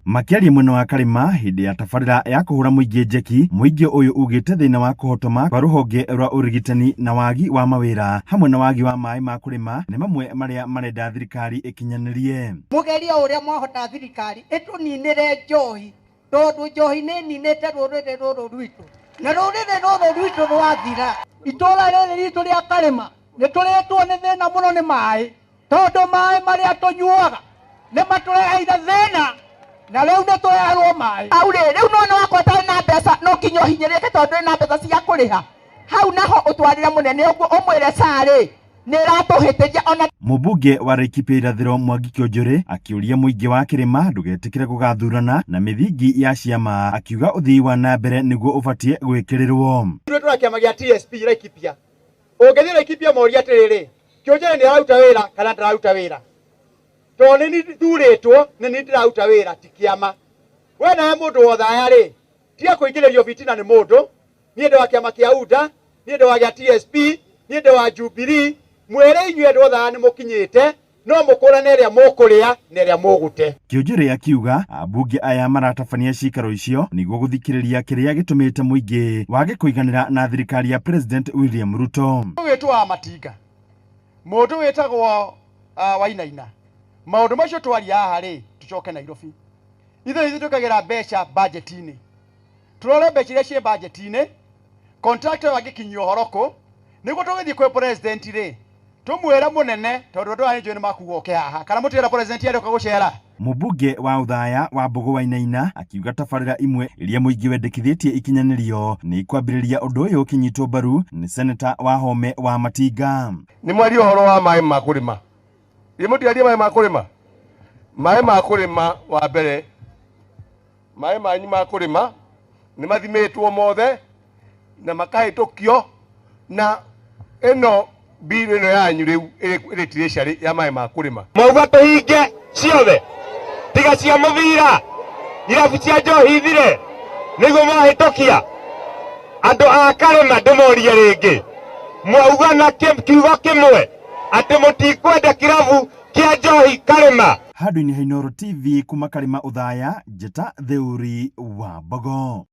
Makĩaria mwena wa Karĩma hĩndĩ ya tabarĩra ya kũhũra mũingĩ njeki, mũingĩ ũyũ ugĩte thĩna wa kũhotoma kwa rũhonge rwa ũrigitani na wagi wa mawĩra hamwe na wagi wa maĩ ma kũrĩma nĩ mamwe marĩa marenda thirikari ĩkinyanĩrie. Mũgerie o ũrĩa mwahota thirikari ĩtũninĩre njohi tondũ njohi nĩ ĩninĩte rũrĩrĩ rũrũ rwitũ na rũrĩrĩ rũrũ rwitũ rwathira. Itũra rĩrĩ ritũ rĩa Karĩma nĩ tũrĩtwo nĩ thĩna mũno nĩ maĩ tondũ maĩ marĩa tũnyuaga nĩ matũreheire thĩna na rĩu nĩ tũreherwo maĩ. Hau rĩ, rĩu nĩwona wakorwo ũtarĩ na mbeca no nginya ũhinyĩrĩrĩke tondũ ndũrĩ na mbeca cia kũrĩha. Hau naho ũtwarĩre mũnene ũguo ũmwĩre SHA rĩ, nĩ ĩratũhĩtĩria ona. Mũmbunge wa Laikipia Irathĩro Mwangi Kĩonjũrĩ akĩũria mũingĩ wa Kĩrĩma ndũgetĩkĩre gũgathurana na mĩthingi ya ciama, akiuga ũthii wa na mbere nĩguo ũbatiĩ gwĩkĩrĩrwo. Ithuĩ tũrĩ a kĩama gĩa TSP Laikipia. Ũngĩthiĩ Laikipia morie atĩrĩrĩ, Kĩonjũrĩ nĩ araruta wĩra kana ndararuta wĩra? Tondũ nĩ niĩ thurĩtwo, nĩ niĩ ndĩraruta wĩra, ti kĩama. We nawe mũndũ wa Othaya rĩ, tiga kũingĩrĩrio bitina nĩ mũndũ. Niĩ ndĩ wa kĩama kĩa UDA, niĩ ndĩ wa gĩa TSP, niĩ ndĩ wa Jubilee. Mwĩre inyuĩ andũ a Othaya nĩ mũkinyĩte, no mũkũrane ĩrĩa mũkũrĩa na ĩrĩa mũgũte. Kĩonjũrĩ akiuga ambunge aya maratabania ciikaro icio nĩguo gũthikĩrĩria kĩrĩa gĩtũmĩte mũingĩ wage kũiganĩra na thirikari ya President William Ruto. Mũndũ wĩtwo wa Matinga, mũndũ wĩtagwo Wainaina, maũndũ macio twaria haha rĩ, tũcoke Nairobi. Ithuĩ ithuĩ twĩkagĩra mbeca budget-inĩ. Tũrore mbeca iria ciĩ budget-inĩ, contractor ũyũ angĩkinyia ũhoro kũ, nĩguo tũgĩthiĩ kwĩ president rĩ, tũmwĩre mũnene, tondũ andũ aya nĩnjũĩ nĩ makuga oke haha, kana mũtirenda president arĩũka gũcera? Mũmbunge wa Othaya Wambũgũ Wainaina akiuga tabarĩra imwe iria mũingĩ wendekithĩtie ikinyanĩrio nĩ ikwambĩrĩria ũndũ ũyũ ũkĩnyitwo mbaru nĩ Seneta Wahome wa Matinga. Nĩ mwaria ũhoro wa maĩ ma kũrĩma. Ĩ mũtiarie maĩ ma kũrĩma? Maĩ ma kũrĩma wa mbere, maĩ manyu ma kũrĩma nĩ mathimĩtwo mothe na makahĩtũkio na ĩno bill ĩno yanyu rĩu ĩrĩ treasury ya maĩ ma kũrĩma. Mauga tũhinge ciothe tiga cia mũbira, irabu cia njohi ithire nĩguo mwahĩtũkia. Andũ a Karĩma ndĩmorie rĩngĩ, mwauga na kiugo kĩmwe atĩ mũtikwenda kĩrabu kĩa njohi Karĩma. Handũ-inĩ ha Inooro TV kuma Karĩma Othaya, njĩta Theuri wa Mbogo.